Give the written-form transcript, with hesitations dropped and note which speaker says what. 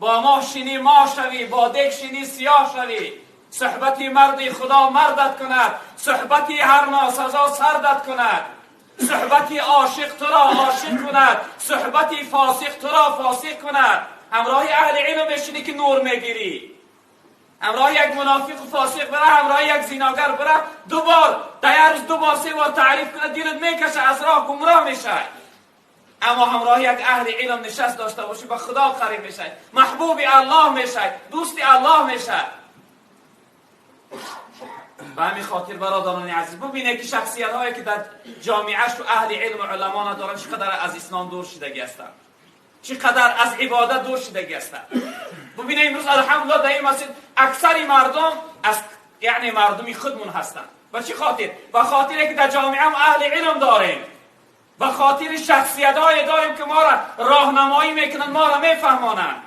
Speaker 1: با ما شینی ما شوی، با دک شینی سیاه شوی. صحبتی مردی خدا مردت کند، صحبتی هر ناسزا سردت کند. صحبتی عاشق تو را عاشق کند، صحبتی فاسق تو را فاسق کند. همراه اهل علم بشینی که نور میگیری. همراه یک منافق و فاسق بره، همراه یک زیناگر بره، دو بار در روز دو بار سه بار تعریف کنه، دیرت میکشه، از راه گمراه میشه. اما همراه یک اهل علم نشست داشته باشی، به خدا قریب میشه، محبوب الله میشه، دوست الله میشه. به همین خاطر برادران عزیز، ببینید که شخصیت هایی که در جامعه و اهل علم و علما ندارن چقدر از اسلام دور شدگی هستند، چقدر از عبادت دور شدگی هستند. ببینید امروز الحمدلله در این مسجد اکثر مردم از یعنی مردمی خودمون هستند. به چی خاطر؟ به خاطر که در جامعه هم اهل علم داریم، به خاطر شخصیت های داریم که ما را راهنمایی میکنن، ما را میفهمانند.